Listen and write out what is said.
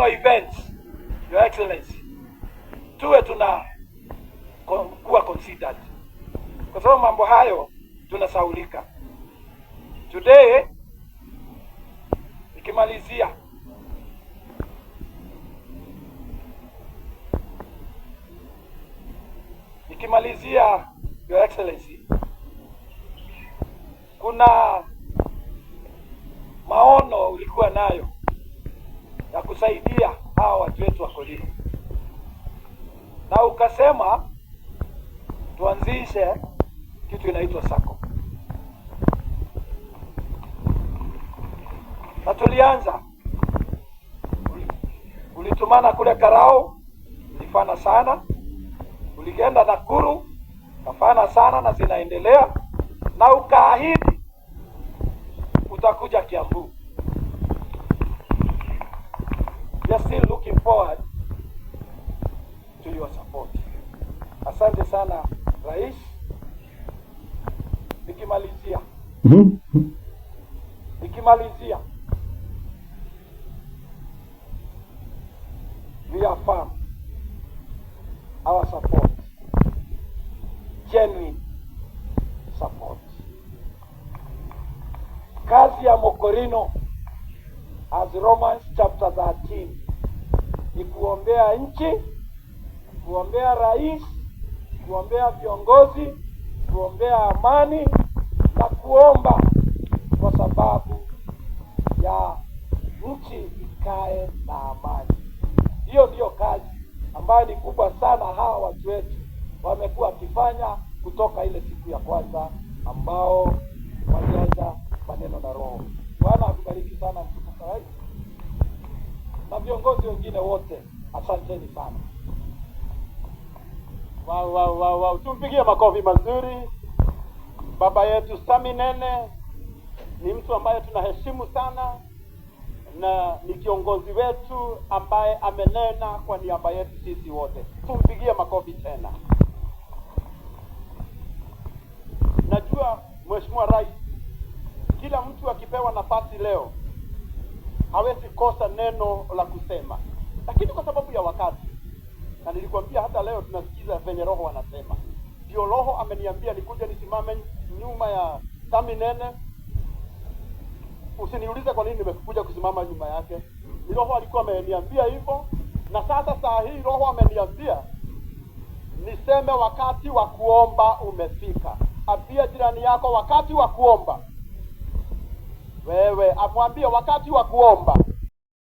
Events, Your Excellency, tuwe tuna kuwa considered, kwa sababu mambo hayo tunasaulika. Today nikimalizia, Your Excellency, kuna maono ulikuwa nayo ya kusaidia hawa watu wetu wa Kolino, na ukasema tuanzishe kitu inaitwa SACCO, na tulianza. Ulitumana kule Karao, ilifana sana. Ulienda Nakuru, kafana sana na zinaendelea, na ukaahidi utakuja Kiambu. We are still looking forward to your support. Asante sana Rais. Nikimalizia, nikimalizia, we affirm our support, genuine support. Kazi ya Mokorino as Romans chapter 13 ni kuombea nchi, kuombea rais, kuombea viongozi, kuombea amani na kuomba kwa sababu ya nchi ikae na amani. Hiyo ndiyo kazi ambayo ni kubwa sana hawa watu wetu wamekuwa wakifanya kutoka ile siku ya kwanza ambao walianza maneno na Roho. Bwana akubariki sana mtukufu rais na viongozi wengine wote, asanteni sana. Wow, wow, wow, wow. Tumpigie makofi mazuri baba yetu Sami Nene. Ni mtu ambaye tunaheshimu sana na ni kiongozi wetu ambaye amenena kwa niaba yetu sisi wote. Tumpigie makofi tena. Najua Mheshimiwa Rais, kila mtu akipewa nafasi leo hawezi kosa neno la kusema, lakini kwa sababu ya wakati, na nilikwambia hata leo tunasikiza venye Roho anasema. Ndio Roho ameniambia nikuje nisimame nyuma ya Sami Nene. Usiniulize kwa nini nimekuja kusimama nyuma yake, ni Roho alikuwa ameniambia hivyo, na sasa saa hii Roho ameniambia niseme wakati wa kuomba umefika. Ambia jirani yako wakati wa kuomba. Wewe amwambie wakati wa kuomba.